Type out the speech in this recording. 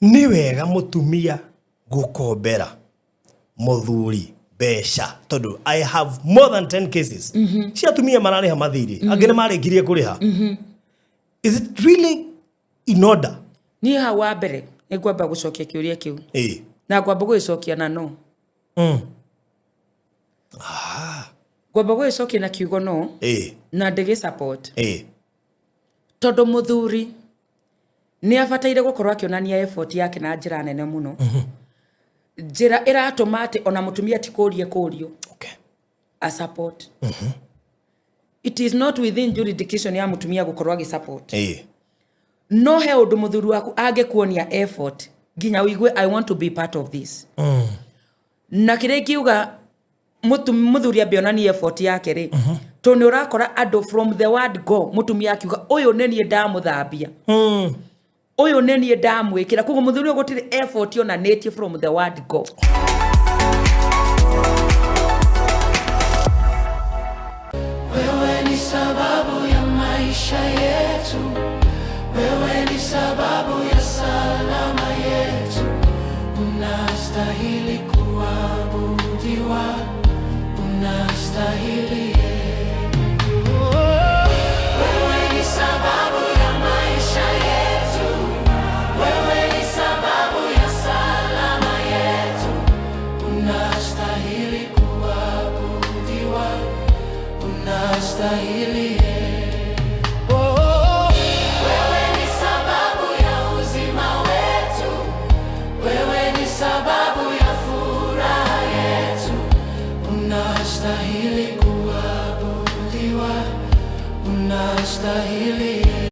Nĩ wega mũtumia gũkombera mũthuri mbeca tondũ I have more than 10 cases cia atumia mararĩha mathirĩ, angĩ nĩ marĩkirie kũrĩha. Is it really in order? Niĩ hau wa mbere nĩ ngwamba gũcokia kĩũria kĩu na ngwamba gũgĩcokia na no. Ngwamba gũgĩcokia na kiugo no na ndĩgĩ support, tondũ mũthuri nĩ abataire gũkorwo akĩonania effort yake na njĩra nene mũno, njĩra ĩratũma atĩ ona mũtumia ti kũrie kũrio a support. It is not within jurisdiction ya mũtumia gũkorwo agĩ support. No he ũndũ mũthuri waku angĩkuonia effort nginya ũigue, "I want to be part of this." Na kĩrĩa ingiuga mũthuri ambe onanie effort yake rĩ, tondũ nĩ ũrakora andũ from the word go mũtumia akiuga, "Ũyũ nĩ niĩ ndamũthambia, ũyũ nĩ niĩ ndamwĩkĩra." Koguo mũthuri ũyũ gũtirĩ effort onanĩtie from the word go. Wewe ni sababu ya maisha yetu, wewe ni sababu ya salama yetu. Unastahili kuabudiwa, unastahili.